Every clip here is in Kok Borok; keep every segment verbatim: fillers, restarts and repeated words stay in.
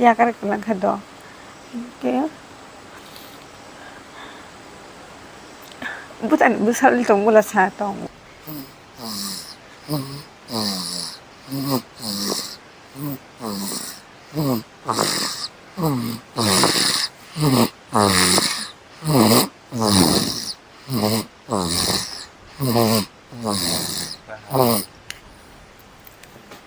Yakar kwlwng kha do. Hinkhe bwtani bwsal tong bwla sa tong.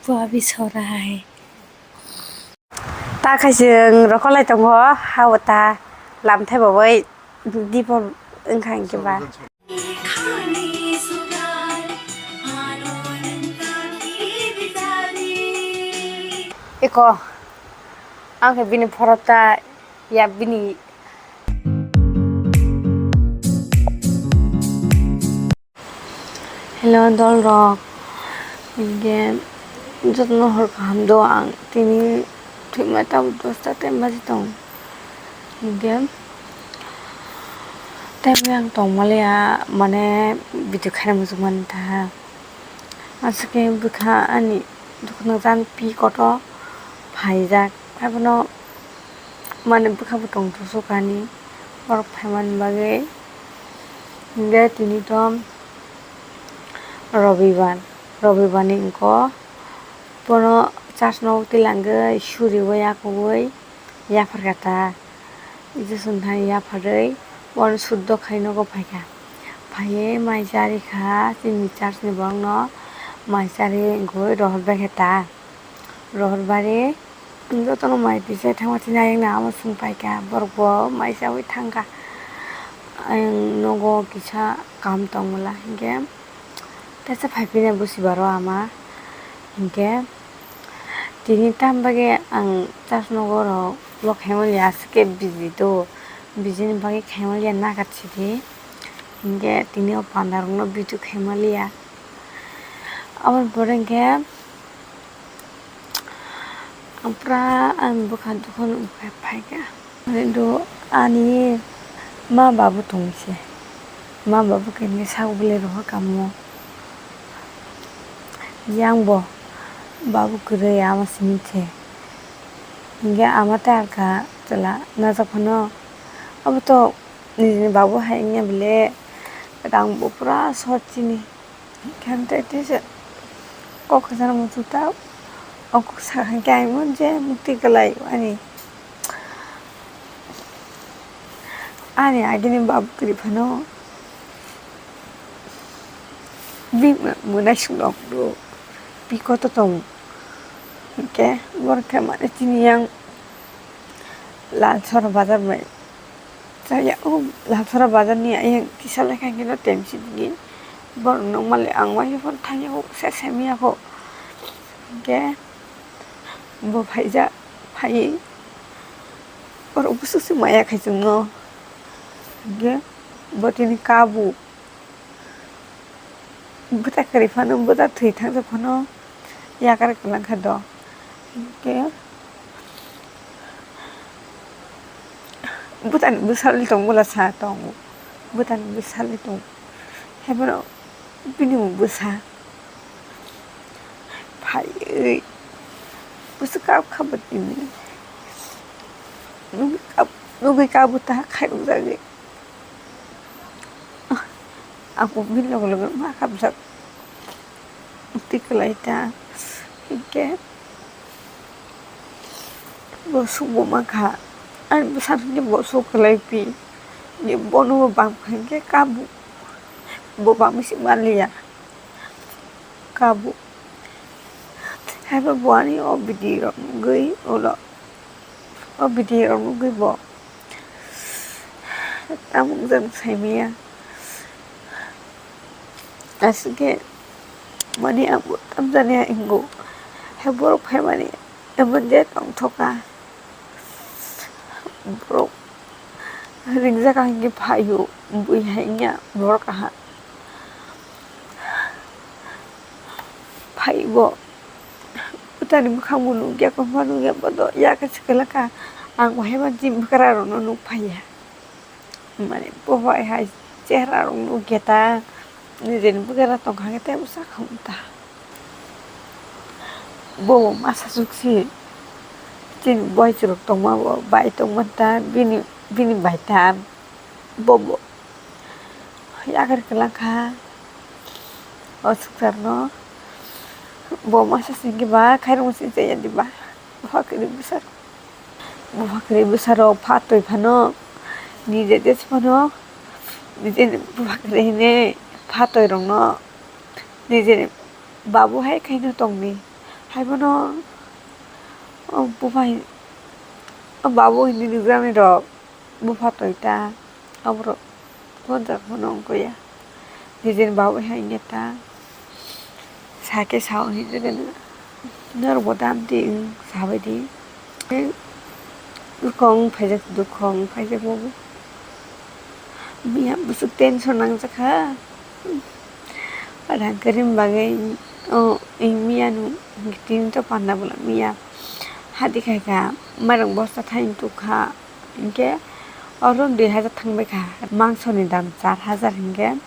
Bua bisorai. Ta khai chwng rokolai tongo, hao ta lamthai bo bai dipor wngkha hinkhe ba. Eko, ang khe bini phorok ta ya bini. Hello, dolrok. Hinkhe jotono hor kaham do ang tini thwima tabuk dosta time baji tong. Hinkhe time yang tongmaliya, mane video khaina muchungmani ta. Aswk khe bwkha ani dukhuno jan pi koto phaijak. Abono mane bwkha bo tong thusukani borok phaimani bagwi. Hinkhe tini to Robibar, Robibar ni wngkho bono church no twilangwi suriwi yakugwi yapharkha ta. Jisu thani yapharwi bono suddo khai nogo phaikha. Phaiwi mai charikha chini church ni borokno mai chariwi wngwi rohor baikha ta. Rohor bari jotono mai tisa thangma tini ayang na amo chwng paikha borok bo mai chawi thangkha. Ayang nogo kisa kam tongmwla hinkhe teisa phaiphina busi baro ama hinkhe tini tam bagwi ang church nogo rok vlog khaimaliya aswk khe busy do busy ni bagwi khaimaliya naga sidi hinkhe tini o panda rokno video khaimaliya aboni pore hinkhe. Ang pura ani bwkha dukhu nukha phaikha. Ani do ani ma babu tongse. Ma babu khe sak bwlai rohor kamo. Yang bo babu kwrwi ama simi se. Hinkhe ama tei alka chwla najak phano. Abo to nijini babu hai wngya bile rang bo pura short chini. Khe tei teisa kok kwchangma muchung ta, o kok sakha khe ang mano je mukti kwlai ani, ani agini babu kwrwi phano bini mwnaisong rok bro bikoto tongo. Hinkhe borok khe mane chini yang Lalsora bazar bai. Chaya o Lalsora bazar ni ayang kisa lekha hino temsi digi. Borok nokmali ang waisa phano thangya o se semiya kho. Hinkhe bo phaija phaiwi borok bwswk se maya khai chwngno. Hinkhe bo tini kabu. Bwta kwrwi phano, bwta thwi thangjak phano yakar kwlwng kha do. Hinkhe bwtani bwsali tong bwla sa tongo, bwtani bwsali tong. Haiphano bini bwsa phaiwi bwswk kap kha bo tini. Nugwi kab-, nugwi kabu ta khairokjagwi. Ako bini loge loge ma kabjak twi kwlai ta. Hinkhe bo sukbo mankha. Ani bwsano hinkhe bo suk kwlai pi. Bono bo bam kha hinkhe kabu. Bo bamwi se manliya. Kabu. Haiba bo ani o video rok nugwi ulo. O video rok nugwi bo. Tamung jang saimaya. Aswk khe mani ang bo tamjani hingo. Hai borok phaimani emon je tongthoka. Borok ringjak ang khe phaio. Bui hai wngya borok kaha. Phaibo. Bwtani bwkhangbo nukya, kokma nukya, bodo yakhe se kwlwkha. Ang bo haiba jim bwkrarokno nukphaiya. Mane bo bai hai chehrarok nukya ta. Nijeni bwkra tongkha khe teibo sakha ta. Bo masa suk se. Chini boys rok tongma bo bai tongma ta, bini, bini bai ta. Bo, bo yakarwi kwlangkha o swngcharno. Bo masa singkhe ba khairokma singcha ya diba? Bupha kwrwi bwsarok, bupha kwrwi bwsarok phatwi phano, nije jesa phano, nije bupha kwrwi hinwi phatwi rokno, nije babu hai khaino tongdi. Haibono o bupha hin-, o babu hinwi nukjaknai rok. Bupha toi ta, aborok konjak phano wngkha ya. Nijeni babai hai wngya ta. Sakhe sao hinwi khe norok bo dam di wng sabai di. Tei bwkha wng phaijak, dukha wng phaijak bo. Miya bwswk tension nangjak kha. Rang kwrwini bagwi, o, wng miya no tini to panda bwla miya. Hati khai kha, mairang bosta thaini tuk kha. Hinkhe oro dui hajar thangbai kha, mangsoni dam char hajar hinkhe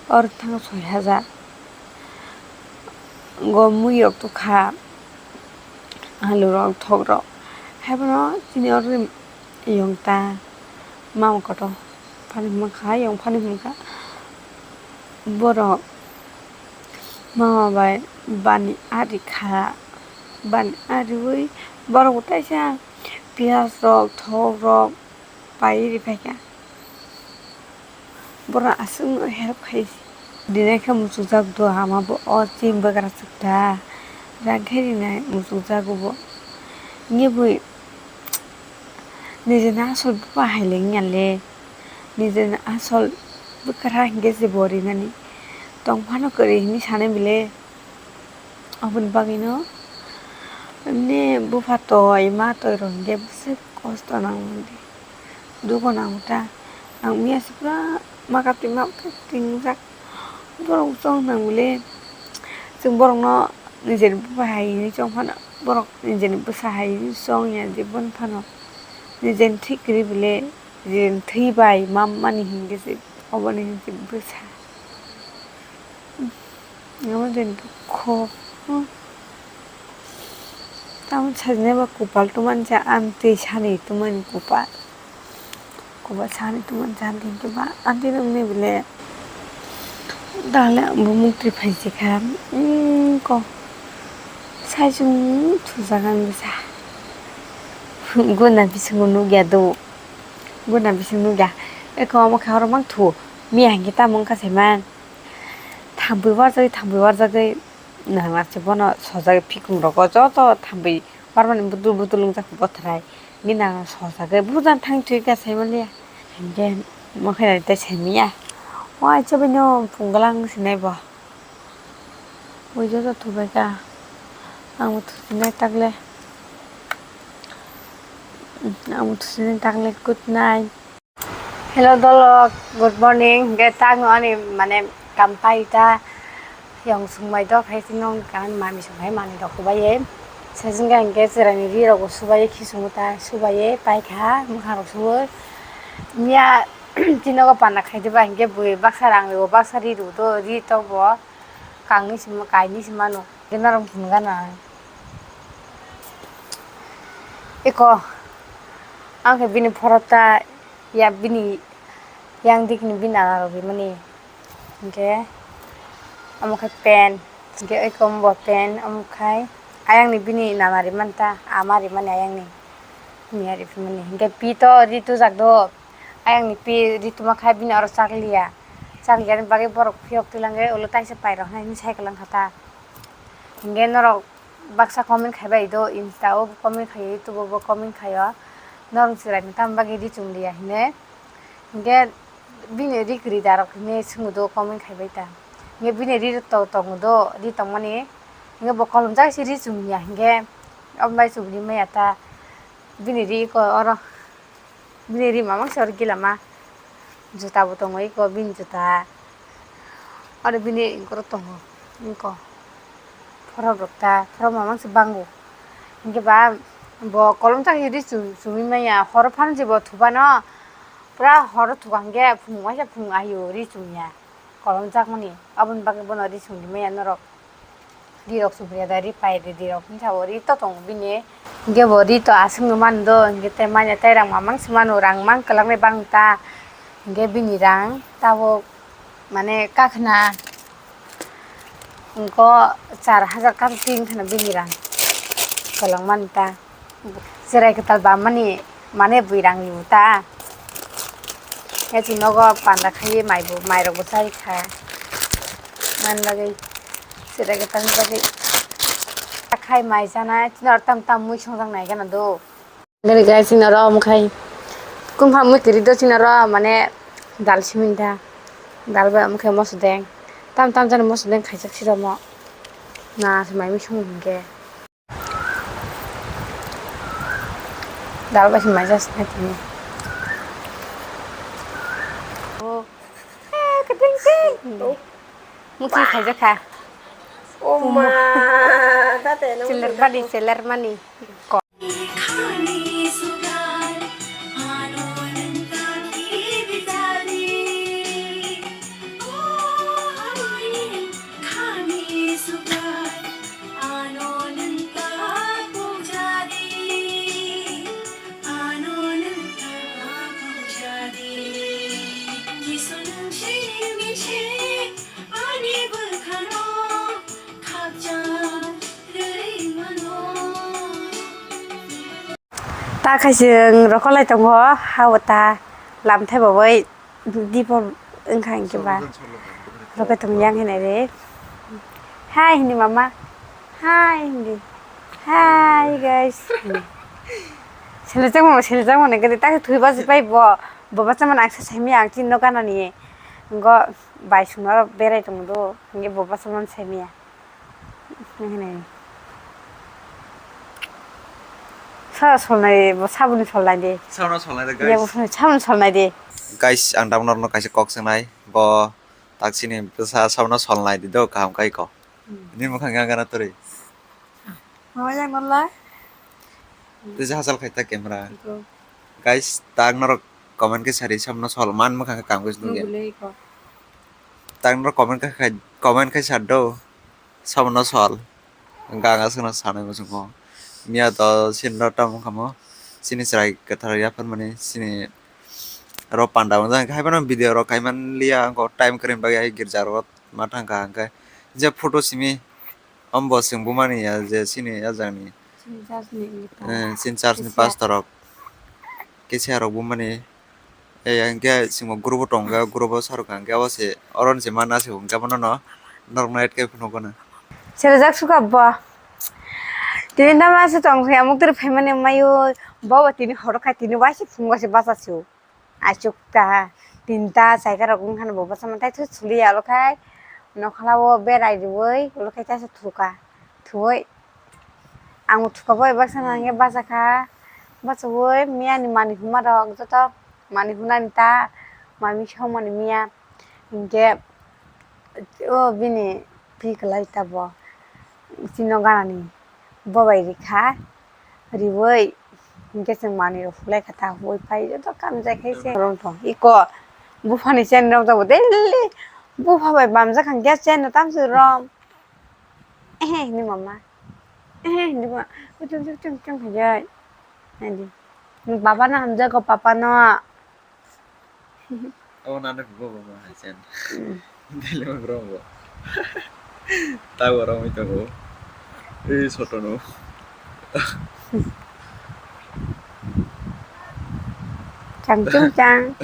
oro thang soi hajar. Go mui rok tukha, alu rok, thok rok, haibono chini oro yong ta mama kotor phani himkha, yong phani himkha borok mama bai bani ari kha, bani ariwi borok bo taisa. Piyaj rok, thok rok pai ri phaikha. Borok aswkno help khai si. Dinai khe muchukjak do ama bo o chini bwkrachwk ta. Rang khe rinai muchukjago bo. Nge bui nijeni asol bupha hai le wngya le. Nijeni asol bwkra hinkhe se bo rinani. Tong phano kwrwi hinwi sanai bile. Aboni bagwino, emni bupha toi, ma toi rok hinkhe bwswk kosto nango de, dugo nango ta. Ang miya se pura ma kapri ma kapri wngjak. Borok chong nang bile, chwng borokno nijeni bupha hai hinwi chong phano, borok nijeni bwsa hai hinwi chong ya de, boni phano nijeni thik kwrwi bile, nijeni thwi bai ma mani hinkhe se, oboni hinkhe bwsa. Amo de dukho. Tamo sajinai ba kupal twmani cha, ang twi sani twmani kupal. Kupal sani twmani cha, ang twi ba, ang twi nungni bile. Dale ang bo mukti phai sikha. Ko. Sai chung thujak ang bisa. Guna bisingo nugya do. Guna bising nugya. Eko omo khe oro mang thu. Miya hinkhe tamo wngkha se man. Thambwi warjagwi, thambwi warjagwi, nangnache bono sojagwi, phikung rogo joto thambwi warmani budul budul wngjak bothrai. Nini nang sojagwi bujan thang thwi khe saimaliya. Hinkhe mokhe nai tei saimanya. Waisa bino phung glang sinai bo. Ui joto thubai kha. Ang bo thusinai takle. Ang bo thusinai takle. Good night. Hello dolok, good morning. Hingke tang no ani mane kampai ta yong sung mai dok hai sing nong kan mami sung hai mani dok kubai ye. Sejeng ga hingke chwrai ni ri rok bo subai ye, khisung ta subai ye, pai kha mokha rok subo. Miya tino go pana khai diba hingke bui baksa rang rw baksa ri rw do ri tok bo kang ni sima kai ni sima no. Hingke norok phun gana. Eko ang khe bini phorok ta ya bini yang dik ni bini nana rok rimani. Hingke omo khe pen, hingke eko omo bo pen, omo khai ayang ni bini nana rimani ta, ama rimani ayang ni. Miya riphimani. Hingke pi to ri tujak do, ayang ni pi ri tuma khai bini oro chakliya. Chakliya ni bagwi borok phiyok twilangwi ulo taisa pairok hinwi sai kwlang kha ta. Hingke norok baksa comment khaibai do, Insta o comment khaio, YouTube o bo comment khaio. Norok chwrai ni tamo bagwi ri chum liya hinwi. Hingke bini ri kwrwi da rok hinwi swngo do comment khaibai ta. Hingke bini ri to tongo do, ri tongmani. Hingke bo kolom jak se ri chum ya hingke. Omo bai chum ri maya ta. Bini ri ko oro. Bini ri mamang se oro gila ma. Juta bo tongo iko bini juta. Oro bini goro tongo. Iko. Phorok rok ta. Phorok mamang se bango. Hingke ba bo kolom jak se ri chum, chumui maya. Horo phan se bo thubano. Pura horo thuka hingke phunuk waisa phunuk ayo ri chum ya. Kolom jakmani. Aboni bagwi bono ri chum ri maya norok. Ri rok chubri ya da, ri pai ri, ri rok hinsa bo ri to tongo bini. Hingke bo ri to aswk no mano do, hingke te manya tei rang mamang se mano, rang mang kwlangni bang ta. Hingke bini rang tabuk mane kakhna wngkha char hajar kato tin khna bini rang kwlwng mani ta. Cherai kwtal bammani mane bwrwi rang ni ta. Ya chini nogo panda khai mai bo, mai rok bo chai kha. Man bagwi cherai kwtal ni bagwi. Khai mai chana chini oro tam tam mui songjak nai gana do. Gari gai chini oro omo khai. Kum pha mui kiri do chini oro mane dal simi da. Dal bai omo khai moso deng. Tam tam jani moso deng khaijak siro mo. Na se mai mui song hingke. Dal bai se mai jas na tini. Oh. Eh, kedeng deng. Mukhi khaijak kha. Oh ma, tate no. Seller badi, seller mani. Ta khai chwng rokolai tongo, hao ta lamthai bo bai dipo wngkha hinkhe ba rokai tong yang hinai re. Hai hindi mama, hai hindi, hai guys. Sele jang mo, sele jang mo ne gede ta thwi ba jibai bo, bo ba chaman ang sa semi ang chin no gana ni. Ngo bai sung aro berai tong do, nge bo ba chaman semi ya. Sa solnai, bo sabuni solnai de. Sabuni solnai de, ya, guys. Bo sabuni solnai de. Guys, ang tabuk norokno kaisa kok swngnai. Bo taksini bwsa sabuni solnai di do, kaham kai kok. Hmm. Nini mwkhang yang gana turi. Mama yang nolai. Tei hachal khai ta camera. Iko. Guys, tak norok comment khe sari, sabno sol man mwkhang khe kangwi nugya. Nugulei iko. Tak norok comment khe khai, comment khai sar do. Sabno sol. Ganga sino sanai muchungo. Miya to sinro tam khamo. Sini chwrai kwthar yaphar mani sini ro panda wngjak. Hai phano video rok khai man liya, angko time kwrwini bagwi hai girja rogo ma thangkha, hwnkhe je photo simi. Omo bo chwng bumani ya je chini ajani. Chini church ni pastor. Eh, chini church ni pastor rok. Kisa rok bumani. Eh, hwnkhe chwng bo group o tongo, group o sarok hwnkhe abo se oro ni se mana se hwnkhe abono no norok no add khe phunuk gana. Seljak sukha bo. Tini nama se tong khe amuk twi phaimani mayo. Bo bo tini horo khai tini waisa phungo se bacha se o. Achukta, tinta, chaikha rok wngkha no bo bwsa manthai thwi suliya, olo khai nokhala o berai riwi, olo khai teisa thuka, thuwi ang bo thuka bo baksa nangya bachakha, bachawi miya ni manwi hwnma rok joto manwi hwnani ta, mami songmani miya, hinkhe o bini pi kwlai ta bo chini no ganani bobai rikha. Riwi, hinkhe chwng manwi rok huklai kha ta, huwi phai joto kam jai khai se. Rong thong, iko, buphani chain rok jabo daily, bupha bai bamjak kha, gas chain no tamsi rom. Ehe, hinwi mama. Ehe, hinwi mama. Kuchung, chung, chung, chung, khai jai. Nadi. Baba no hamjago, papa no. Abo nana khe bo bo ma hai chen. Hmm. Dele ma bro bo. Ta bo romwi tongo. Ei soto no. Chang chung chang.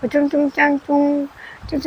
Kuchung chung chang chung. Chung